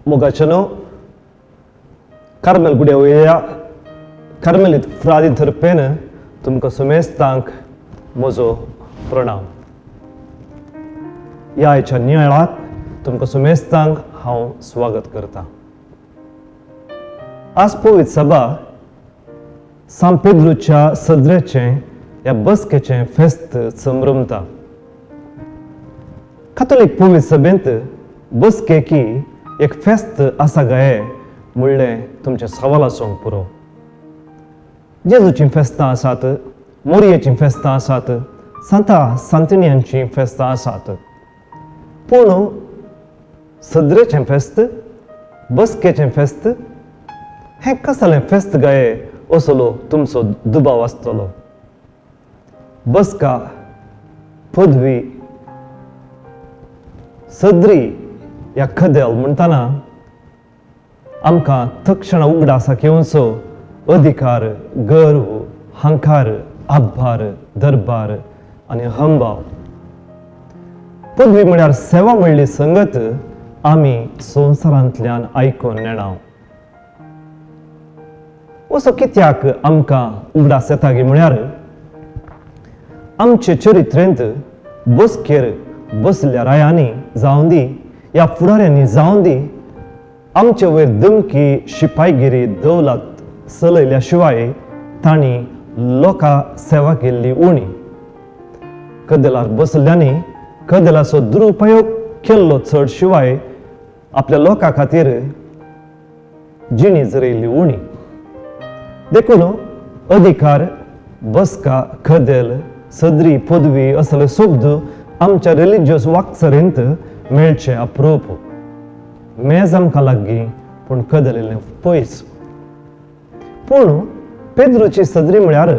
मोगाचेनो Carmel गुड्या वयल्या कार्मेलीत फ्रादी थरपेन तुमकां सुमेस्तांक म्हजो प्रणाम. ह्या आयच्या नियाळाक तुमकां सुमेस्तांक हांव स्वागत करता. आज पवित्र सभा सांत पेद्रूच्या सदरेचें ह्या बसकेचें फेस्त संभ्रमता. कातोलीक पवित्र सभेंत बसकेकी एक फेस्त आसा गाये म्हणलें तुमचें सवाल आसूंक पुरो. जेजूचीं फेस्तां आसात, मोरयेचीं फेस्तां आसात, सांता सांतिण्यांचीं फेस्तां आसात, पूण सदरेचें फेस्त, बसकेचें फेस्त हें कसलें फेस्त गाये असलो तुमचो दुबाव आसतलो. बसका, पदवी, सदरी या कदेल म्हणटना आमकां तक्षणा उगडासाक येवचो अधिकार, गर्व, हंकार, आभार, दरबार आनी अहंभाव. पदवी म्हळ्यार सेवा म्हणली संगत आमी संवसारांतल्यान आयकून नेणाव. असो कित्याक आमकां उगडास येता गी म्हळ्यार आमचे चरित्रेंत बसकेर बसल्या रायांनी जावं दी ह्या फुडाऱ्यांनी जावं दी आमचे वयर धमकी, शिपायगिरी, दौलत चलयल्या शिवाय तांणी लोकां सेवा केल्ली उणी. कदेलार बसल्ल्यांनी कदेलाचो दुरुपयोग केल्लो चड शिवाय आपल्या लोकां खातीर जिणी जरयल्ली उणी. देखून अधिकार, बसका, कदेल, सदरी, पदवी असले शब्द आमच्या रिलिजियस वाक्चरेंत मेळचे अप्रूप. मेज आमकां लागीं पूण कदेल पयस. पूण पेद्रूची सदरी म्हळ्यार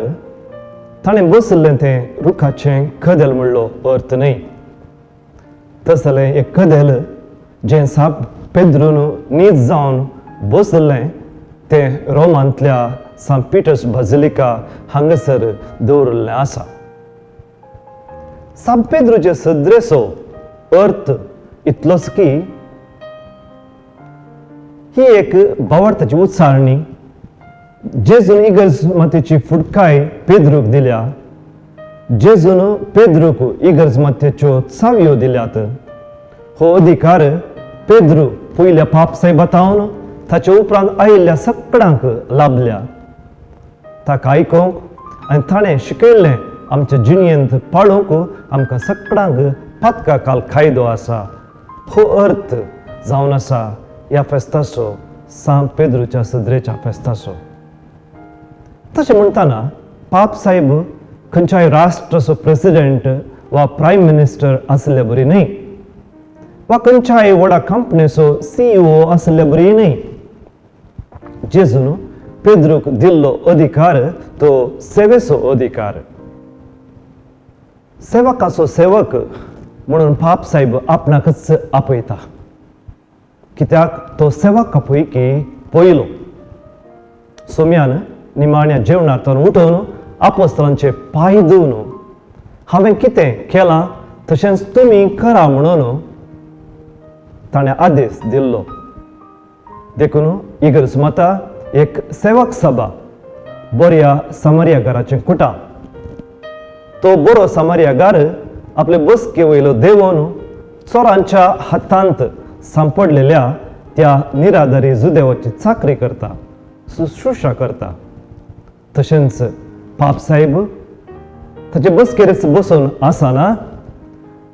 ताणें बसल्लें तें रुखाचें कदेल म्हणलो अर्थ न्हय. तसलें एक कदेल जें साप पेद्रून नीज जावन बसल्लें तें रोमांतल्या सांत पीटर्स बाजिलिका हांगासर दवरिल्लें आसा. सांत पेद्रूचे सदरेचो अर्थ इतलोच की ही एक भावार्थाची उच्चारणी जेजून इगर्ज मातेची फुटकाय पेद्रूक दिल्या, जेजून पेद्रूक इगर्ज मातेच्यो चावयो दिल्यात. हो अधिकार पेद्रू पयल्या पाप सायबा ताचे उपरांत आयिल्ल्या सगळ्यांक लाभल्या. ताका आयकूंक आनी ताणें शिकयल्लें आमच्या जिणेंत पाळूंक आमकां सगळ्यांक पातका काल कायदो आसा. हो अर्थ जावन आसा ह्या फेस्ताचो, सांत पेद्रूच्या सदरेच्या फेस्ताचो. तशें म्हणटना पाप साहेब खंयच्याय राष्ट्राचो प्रेसिडेंट वा प्रायम मिनिस्टर आसले बरी न्हय, वा खंयच्याय व्हडा कंपनीचो सीईओ आसले बरी न्हय. जेजून पेद्रूक दिल्लो अधिकार तो सेवेचो अधिकार. सेवकाचो सेवक म्हणून पाप साहेब आपणाकच आपयता, कित्याक तो सेवका पैकी पयलो. सोम्यान निमाण्या जेवणांतल्यान उठोवन आपोस्तलांचे पांय धुवन हांवें कितें केलां तशेंच तुमी करा म्हणून ताणें आदेश दिल्लो. देखून इगर्ज माता एक सेवक सभा, बऱ्या सामर्यागाराचें कुटां. तो बरो सामर्यागार आपले बसके वयलो देंवोन चोरांच्या हातांत सांपडलेल्या त्या निराधारी जुदेवाची चाकरी करता, शुश्रूषा करता. तशेंच पाप साहेब ताचे बसकेरच बसून आसना,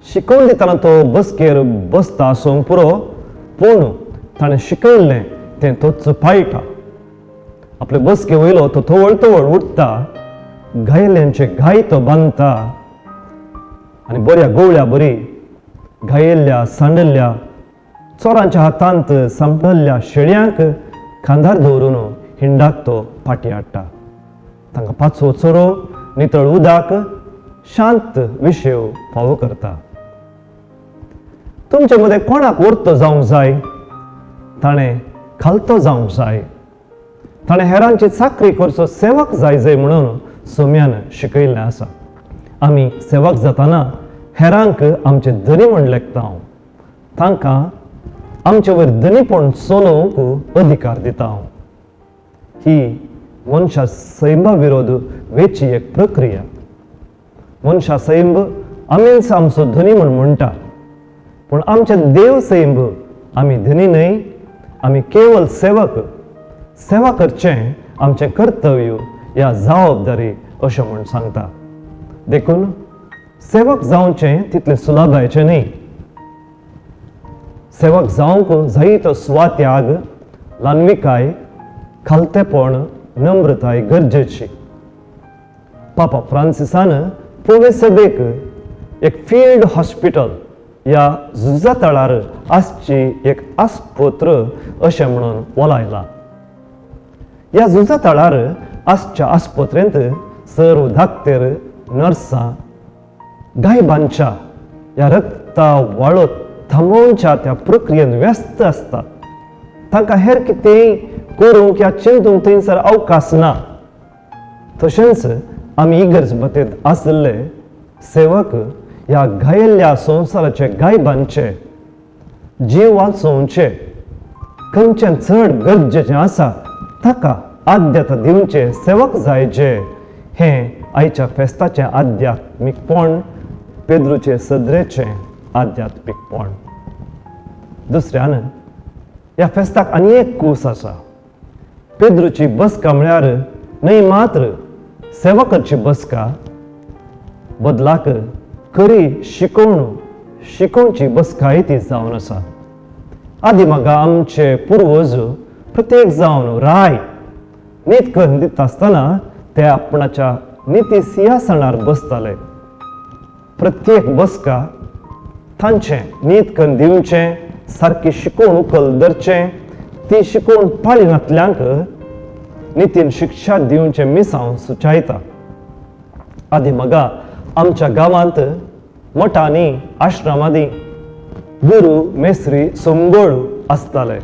शिकोवन दितना तो बसकेर बसता आसूंक पुरो, पूण ताणें शिकयल्लें तें तोच पाळटा. आपले बसके वयलो तो तवळ तवळ उठता, घायल्ल्यांचे घाय तो बांदता आनी बऱ्या गोवळ्या बरी घायल्ल्या सांडल्ल्या चोरांच्या हातांत सांपडल्ल्या शेळयांक खांदार दवरून हिंडाक तो फाटी हाडटा. तांकां पाचवो चोरो, नितळ उदक, शांत विशेव फावो करता. तुमचे मदें कोणाक वर्तो जावंक जाय, ताणें खालतो जावंक जाय, ताणें हेरांची चाकरी करचो सेवक जाय जाय म्हणून सोम्यान शिकयल्लें आसा. आमी सेवक जाताना हेरांक आमचे धनी म्हण लेखता, तांकां आमचे वयर धनीपण चलोवंक अधिकार दिता. ही मनशा सैमा विरोध वेची एक प्रक्रिया. मनशा सैम आमीच आमचो धनी म्हूण म्हणटा, पूण आमचे देव सैम आमी धनी न्हय, आमी केवल सेवक. सेवा करचें आमचें कर्तव्य या जबाबदारी अशें म्हूण सांगता. देखून सेवक जावचें तितलें सुलभायचें न्हय. सेवक जावंक जायतो स्वात्याग, ल्हानविकाय, खालतेपण, नम्रताय गरजेची. पापा फ्रांसिसान पोवे सभेक एक फिल्ड हॉस्पिटल ह्या झुजा तळार आसची एक आस्पत्र अशें म्हणून वलायला. ह्या झुजा तळार आसच्या आस्पत्रेंत सर्व धाकतेर, नर्सां गायबांच्या ह्या रक्ता वाळो थांबोवच्या त्या प्रक्रियेन व्यस्त आसतात. तांकां हेर कितेंय करूंक या चिंतूंक थंयसर अवकाश ना. तशेंच आमी इगर्ज मतेंत आशिल्ले सेवक ह्या घायल्ल्या संवसाराचे गायबांचे जीव वाचोवचे खंयचें चड गरजेचें आसा ताका आद्यता दिवचें सेवक जाय जे हें आयच्या फेस्ताचें आध्यात्मीकपण, पेद्रूचे सदरेचें आध्यात्मीकपण. दुसऱ्यान ह्या फेस्ताक आनी एक कूस आसा. पेद्रूची बसका म्हळ्यार न्हय मात्र सेवकाची बसका, बदलाक खरी शिकोवण शिकोवची बसकाय ती जावन आसा. आदी म्हाका आमचे पुर्वज प्रत्येक जावन राय नीत करून दिता आसतना ते आपणाच्या निती सिंहासनार बसताले. प्रत्येक बसका तांचें नीत करून दिवचें, सारकी शिकोवन उखल धरचें, ती शिकोवन पाळिनातल्यांक नितीन शिक्षा दिवचें मिसांव सुचायता. आदी म्हाका आमच्या गांवांत मठांनी, आश्रमांनी गुरू मेस्त्री संगोळ आसताले.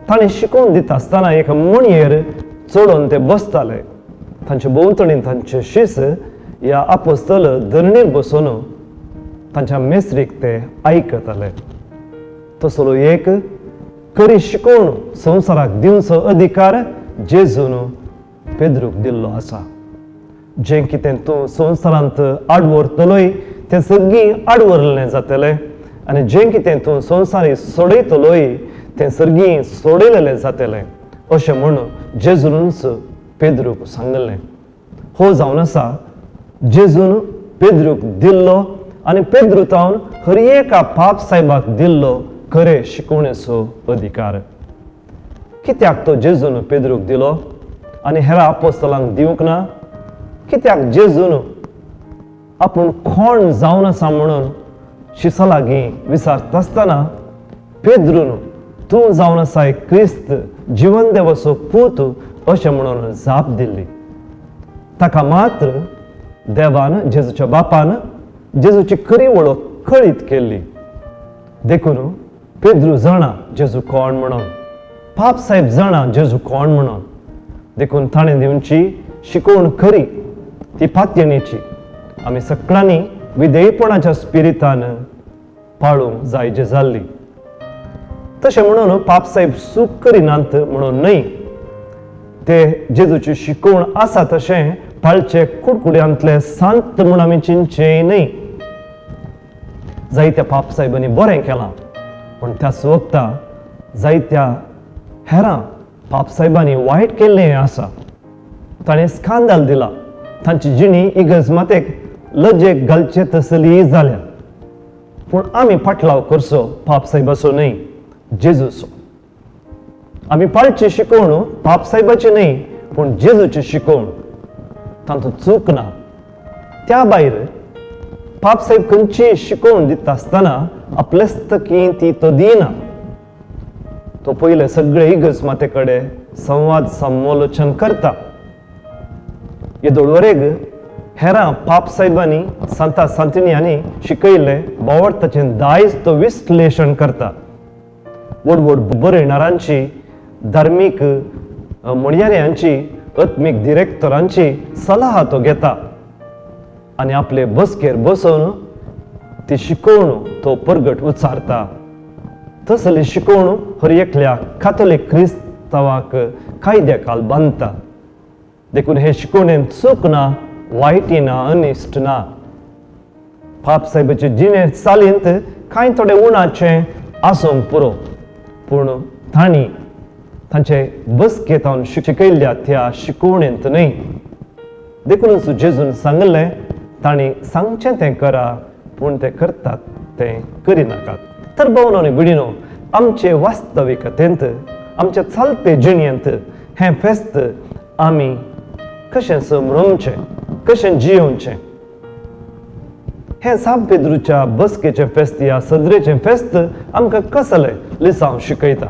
ताणें शिकोवन दिता आसतना एक मणयेर चडोवन ते बसताले. तांचे भोंवतणी तांचे शिस ह्या आपोस्तल धरणीर बसून तांच्या मेस्त्रीक ते आयकताले. तसलो एक खरी शिकोवन संवसाराक दिवचो अधिकार जेजून पेद्रूक दिल्लो आसा. जें कितें तूं संवसारांत आडवरतलोय तें सगळीं आडवरलें जातलें आनी जें कितें तूं संवसारी सोडयतलोय तें सगळीं सोडयलेलें जातलें अशें म्हूण जेजूनच पेद्रूक सांगलें. हो जावन आसा जेजून पेद्रूक दिल्लो आनी पेद्रू तावन हर एका पाप साहेबाक दिल्लो खरे शिकोवणेचो अधिकार. कित्याक तो जेजून पेद्रूक दिलो आनी हेर आपोस्तलांक दिवंक ना? कित्याक जेजून आपूण कोण जावन आसा म्हणून शिसा लागीं विचारता आसतना पेद्रून तूं जावन आसाय क्रिस्त जिवन देवाचो पूत अशें म्हणून जाप दिल्ली. ताका मात्र देवान, जेजूच्या बापान जेजूची खरी वळख कळीत केल्ली. देखून पेद्रू जाणा जेजू कोण म्हणून, पाप साहेब जाणा जेजू कोण म्हणून. देखून ताणें दिवची शिकोवण खरी ती पातयेणेची आमी सगळ्यांनी विधेयपणाच्या स्पिरितान पाळूंक जाय जे जाल्ली. तशें म्हणून पाप साहेब चूक करिनात म्हणून न्हय, ते जेजूची शिकोवण आसा तशें पाळचे कुडकुड्यांतले सांत म्हूण आमी चिंतचें न्हय. जायत्या पाप साहेबांनी बरें केलां, पूण त्याच वखता जायत्या हेरां पाप साहेबांनी वायट केल्लें आसा. ताणें स्कांदाल दिला, तांची जिणी इगर्ज मातेक लजेक घालचे तसली जाल्या. पूण आमी फाटलाव करचो पाप साहेबाचो न्हय, जेजूचो. आमी पाळची शिकोवण पाप साहेबाची न्हय, पूण जेजूची शिकोवण, तातूंत चूक ना. त्या भायर पाप साहेब खंयची शिकोवण दिता आसतना आपलेस्तकी ती तो दिना. तो पयले सगळे इगर्ज माते कडेन संवाद समालोचन करता. येदोळवरेग हेरां पाप साहेबांनी सांता सांतिण्यांनी शिकयल्लें बावडताचें दायज तो विश्लेशण करता. व्हड व्हड बरयणारांची, धार्मीक म्हणयाऱ्यांची, आत्मीक डिरेक्टरांची सलाह तो घेता आनी आपले बसकेर बसोवन ती शिकोवन तो परगट उच्चारता. तसली शिकवण हर एकल्या कातोलीक क्रिस्तांवाक कायद्या काल बांदता. देखून हे शिकवणेन चूक ना, वायटी ना, अनिश्ट ना. पाप साहेबाचे जिणे चालींत कांय थोडे उणाचें आसूंक पुरो, पूण तांणी तांचे बसकेंत हांव शिकयल्ल्या त्या शिकवणेंत न्हय. देखूनच जेजून सांगलें, तांणी सांगचें तें करा, पूण ते करतात तें करिनाकात. तर भोवनो आनी भयणीनो, आमचे वास्तविकतेंत, आमचे चालते जिणेंत हें फेस्त आमी कशें समरोमचें, कशें जियोवचें? हें सांत पेद्रूच्या बसकेचें फेस्त ह्या सदरेचें फेस्त आमकां कसलें लिसांव शिकयता?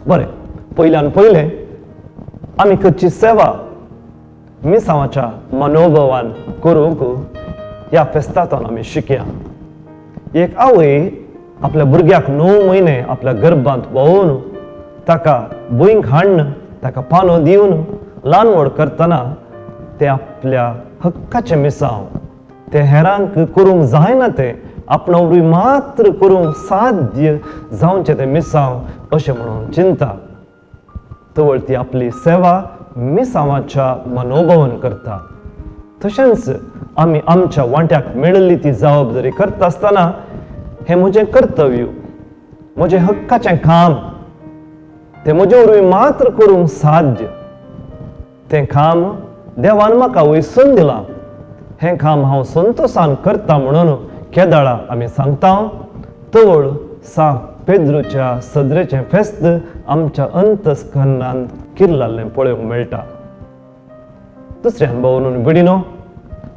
बरें, पयल्यान पयलें आमी करची सेवा मिसांवाच्या मनोभवान करूंक ह्या फेस्तांतल्यान आमी शिकया. एक आवय आपल्या भुरग्याक 9 म्हयने आपल्या गर्भांत व्होवन ताका भुंयक हाडून ताका पानो दिवन ल्हान व्हड करतना ते आपल्या हक्काचें मिसांव ते हेरांक करूंक जायना तें आपणा वरवीं मात्र करूंक साध्य जावचें तें मिसांव अशें म्हणून चिंता. तवळ ती आपली सेवा मिसांवाच्या मनोभवन करता. तशेंच आमी आमच्या वांट्याक मेळिल्ली ती जबाबदारी करता आसतना हें म्हजें कर्तव्य, म्हजें हक्काचें काम, तें म्हजे वरवीं मात्र करूंक साध्य, तें काम देवान म्हाका वयसून दिलां, हें काम हांव संतोशान करता म्हणून केदाळा आमी सांगता. तवळ सांत पेद्रूच्या सदरेचें फेस्त आमच्या अंतस्करणान किर्लाल्लें पळोवंक मेळटा. दुसऱ्यान भोवून भयणीनो,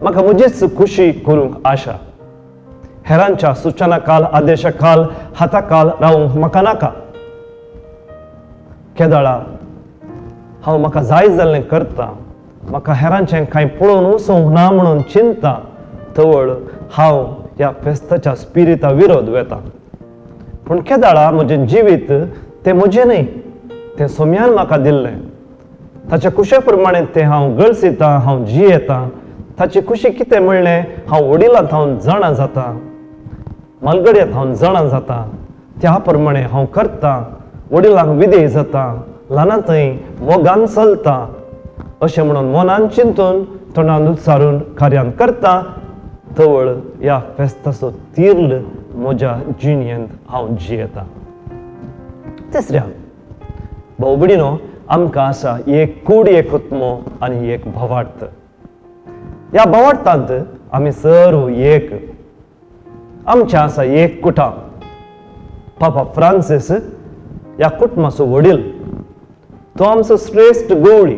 म्हाका म्हजीच खुशी करूंक आशा, हेरांच्या सुचना काल, आदेशा काल, हाता काल रावूंक म्हाका नाका. केदाळा हांव म्हाका जाय जाल्लें करता, म्हाका हेरांचें कांय पळोवन वचूंक ना म्हणून चिंता, तवळ हांव ह्या फेस्ताच्या स्पिरिता विरोध वेता. पूण केदाळा म्हजें जिवीत तें म्हजें न्हय, तें सोम्यान म्हाका दिल्लें, ताच्या कुशे प्रमाणे तें हांव गळसितां, हांव जियेतां. ताची खुशी कितें म्हणलें हांव वडिलां थावन जाणा जाता, मालगड्या थावन जाणा जाता, त्या प्रमाणे हांव करतां, वडिलांक विधेय जाता, ल्हानां थंय मोगान चलता अशें म्हणून मनान चिंतून तोंडान उच्चारून कार्यान करता. तवळ ह्या फेस्ताचो तीर्ल म्हज्या जिणेंत हांव जियेता. तिसऱ्यान भाव भयणीनो, आमकां आसा एक कूड, एक आत्मो आनी एक भावार्थ. ह्या भावार्थांत आमी सर्व एक. आमचें आसा एक कुटाम. पापा फ्रांसीस ह्या कुटुंबाचो वडील, तो आमचो श्रेश्ठ गवळी.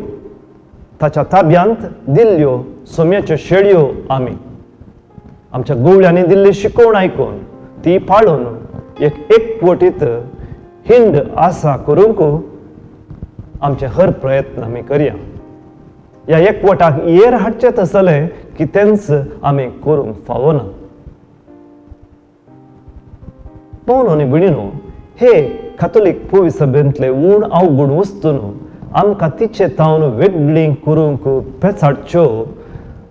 ताच्या ताब्यांत दिल्ल्यो सोम्याच्यो शेळयो आमी आमच्या गवळ्यांनी दिल्ली शिकवण आयकून ती पाळून एक एकवटीत हिंड आसा करूंक आमचे हर प्रयत्न आमी करया. ह्या एकवटाक येर हाडचें तसलें की तेंच आमी करूंक फावना. पवन आनी भयणीनो, हे कातोलीक पवी सभेंतले ऊण अवगुण वस्तून आमकां तिचे तावन वेगळी करूंक पेचाडच्यो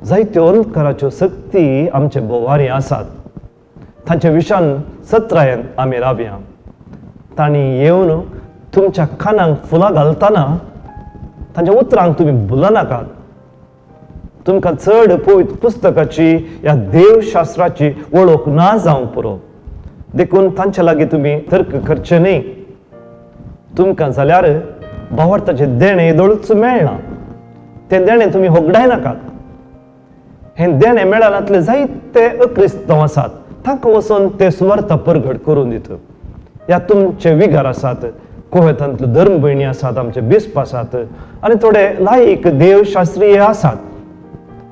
जायत्यो अंधकाराच्यो शक्ती आमचे भोवारी आसात. तांच्या विशान सत्रायेन आमी रावया. तांणी येवन तुमच्या कानांक फुलां घालतना तांच्या उतरांक तुमी भुलनाकात. तुमकां चड पवित्र पुस्तकाची ह्या देवशास्त्राची वळख ना जावंक पुरो, देखून तांच्या लागीं तुमी तर्क करचे न्हय. तुमकां जाल्यार भावार्थाचें देणें येदोळूच मेळना, तें देणें तुमी होगडायनाकात. हें देणें मेळनातले जायते अक्रिस्तांव आसात, तांकां वचून ते सुवार्थ परगट करून दित. ह्या तुमचे विगार आसात, कोवेतांतले धर्म भयणी आसात, आमचे बिस्प आसात आनी थोडे लायक देवशास्त्रीय आसात,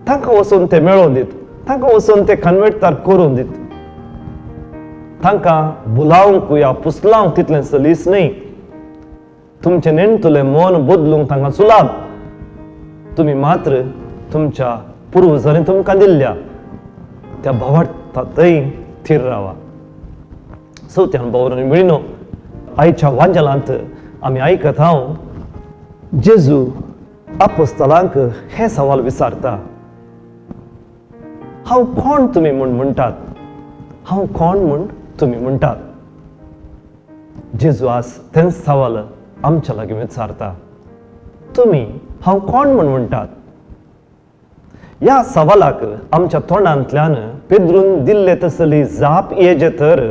तांकां वचून ते मेळोवन दित, तांकां वचून ते कन्वर्टार करून दित. तांकां बुलावंक या पुसलावंक तितलें सलीस न्हय. तुमचें नेणतुलें मन बदलूंक तांकां सुलाभ. तुमी मात्र तुमच्या पुर्वजांनी तुमकां दिल्ल्या त्या भावार्थांतय थीर रावा. चवथ्यान भाव आनी भयणीनो, आयच्या वांजेलांत आमी आयकत हांव जेजू आपोस्तलांक हें सवाल विचारता, हांव कोण तुमी म्हूण म्हणटात? हांव कोण म्हूण तुमी म्हणटात? जेजू आज तेंच सवाल आमच्या लागीं विचारता, तुमी हांव कोण म्हूण म्हणटात? ह्या सवालाक आमच्या तोंडांतल्यान पेद्रून दिल्ले तसली जाप येजे तर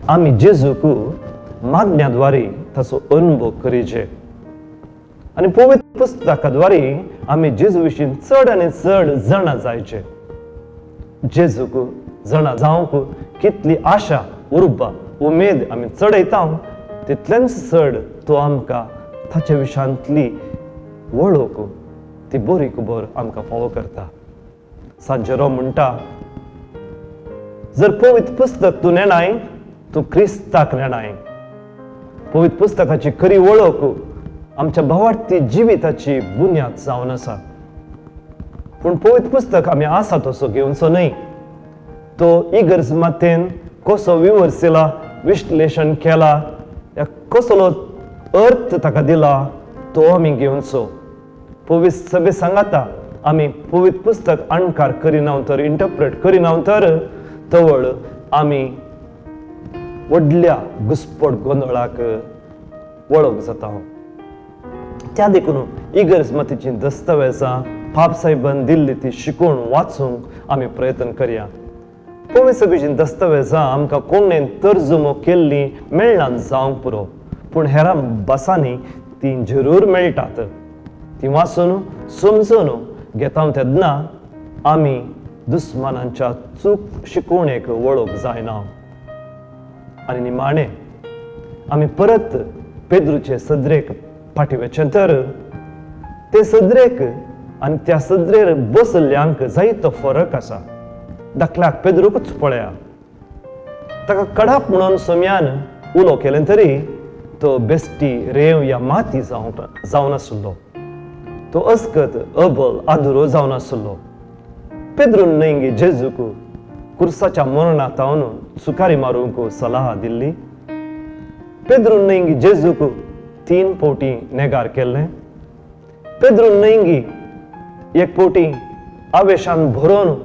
आमी जेजूक मागण्या द्वारे ताचो अनुभव करीचे आनी पवित्र पुस्तका द्वारे आमी जेजू विशीं चड आनी चड जाणा जायचे। जेजूक जाणा जावंक कितली आशा, उर्बा, उमेद आमी चडयता तितलेंच चड तो आमकां ताचे विशांतली वळख ती बरी खबर आमकां फावो करता। सांजेरो म्हणटा, जर पवित्र पुस्तक तूं नेणाय तूं क्रिस्ताक नेणाय। पवित्र पुस्तकाची खरी वळख आमच्या भावार्थी जिविताची बुन्याद जावन आसा। पूण पवित्र पुस्तक आमी आसा तसो घेवचो न्हय, तो इगर्ज मातेन कसो विवर्सिला, विश्लेशण केला, या कसलो अर्थ ताका दिला तो आमी घेवचो। पवित्र सभे सांगाता आमी पवित्र पुस्तक अणकार करिना तर, इंटरप्रेट करिना तर तवळ आमी व्हडल्या घुस्पट गोंदळाक वळख जाता। त्या देखून इगर्ज मातेची दस्तावेजां पाप साहेबान दिल्ली ती शिकोवन वाचूंक आमी प्रयत्न करया। पवित्र सभेची दस्तावेजां आमकां कोणें तर्जुमो केल्ली मेळना जावंक पुरो, पूण हेरां भासांनी ती जरूर मेळटात। ती वाचून समजून घेता तेन्ना आमी दुस्मानांच्या चूक शिकोवणेक वळख जायना। आनी निमाणें आमी परत पेद्रूचे सदरेक फाटीं वचचें तर ते सदरेक आनी त्या सदरेर बसल्ल्यांक जायतो फरक आसा। धाकल्याक पेद्रूकूच पळया, ताका कडाप म्हणून सोम्यान उलो केलें तरी तो बेश्टी रेंव या माती जावन आसलो, तो अस्कत अबल आदुरो जावन आसलो। पेद्रून न्हय जेजूक कुर्साच्या मरणांत सुकारी मारूंक सलाह दिल्ली। पेद्रून न्हय जेजूक 3 फावटी नेगार केल्लें। पेद्रून न्हय एक फावटी आवेशान भरोन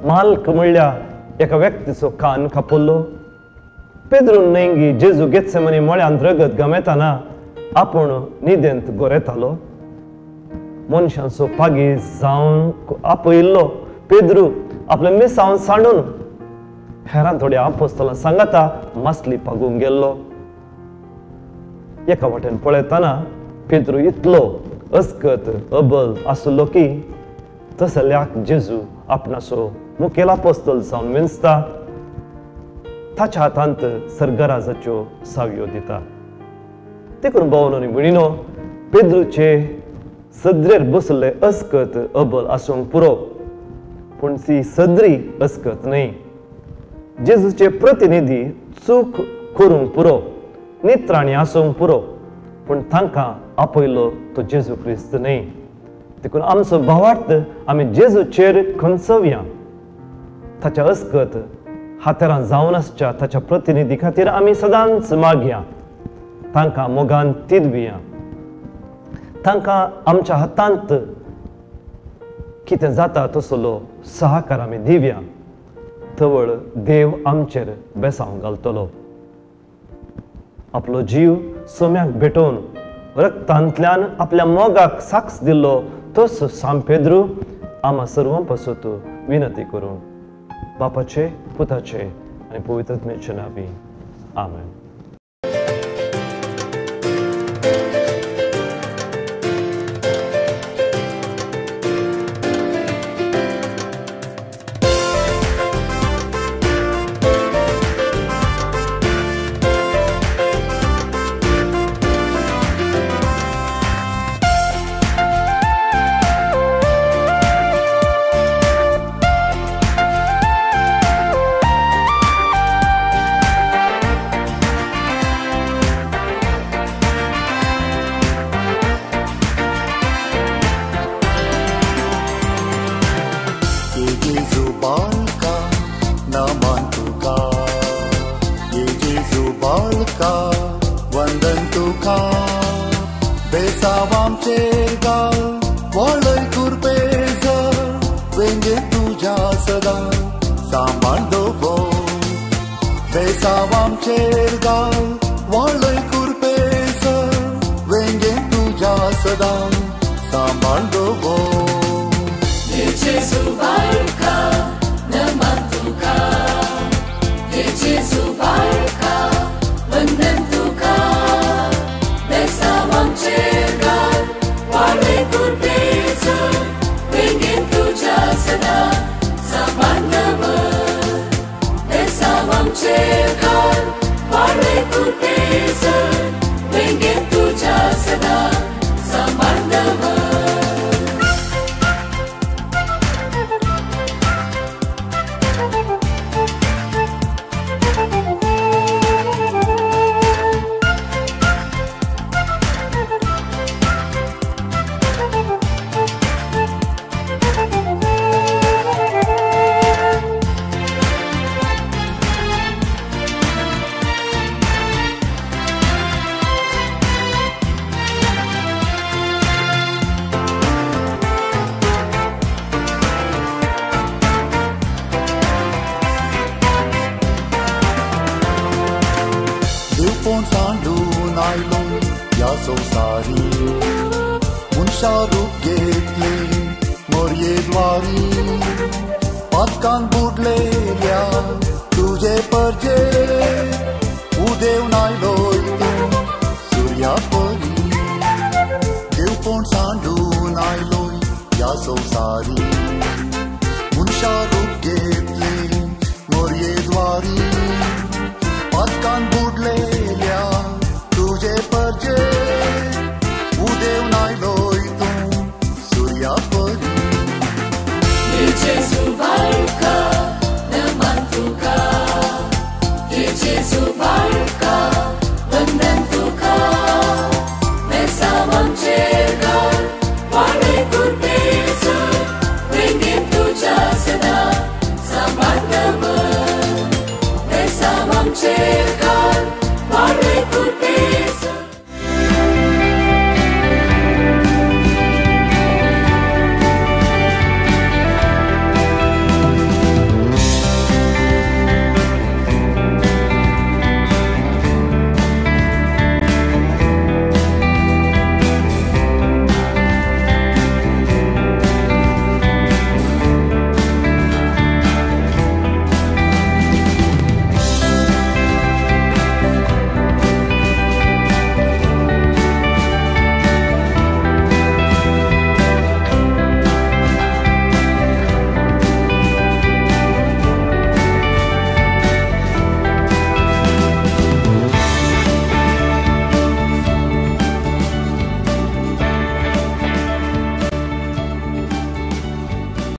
माल्क म्हणल्या एका व्यक्तीचो कान कापल्लो। पेद्रून न्हय जेजू गेत्सेमनी मळ्यांत रगत गमेतना आपूण न्हिदेंत गोरेतालो। मनशांचो पागी जावन आपयिल्लो पेद्रू आपलें मिसावन सांडून हेरां थोड्या आपोस्तलां सांगाता मासली पागूंक गेल्लो। एका वाटेन पळयतना पेद्रू इतलो अस्कत अबल आसलो की तसल्याक जेजू आपणाचो मुखेल आपोस्तल जावन विंचता, ताच्या हातांत सर्गराजाच्यो सावयो दिता। देखून भावनो आनी भयणीनो, पेद्रूचे सदरेर बसले अस्कत अबल आसूंक पुरो, पूण ती सदरी अस्कत न्हय। जेजूचे प्रतिनिधी चूक करूंक पुरो, नित्राणी आसूंक पुरो, पूण तांकां आपयलो तो जेजू क्रिस्त न्हय। देखून आमचो भावार्थ आमी जेजूचेर खंचोवया, ताच्या अस्कत हातेरां जावन आसच्या ताच्या प्रतिनिधी खातीर आमी सदांच मागया, तांकां मोगान तिदवया, तांकां आमच्या हातांत कितें जाता तसलो सहकार आमी दिवया, तवळ देव आमचेर बेसांव घालतलो। आपलो जीव सोम्याक भेटोवन रक्तांतल्यान आपल्या मोगाक साक्ष दिल्लो तोच सांत पेद्रू आमा सर्वां पासत विनंती करून बापाचे, पुताचे आनी पवित्र आत्म्याचे नांवी, आमेन। सांबाळ दवर बेसावामचेर गाल वाळय कुरपेज। देवपण सांडून आयलो ह्या संवसारी, मनशा रूप घेतलें मरये द्वारी, पातकान बुडलेल्या तुजे परजे उदेवन आयलो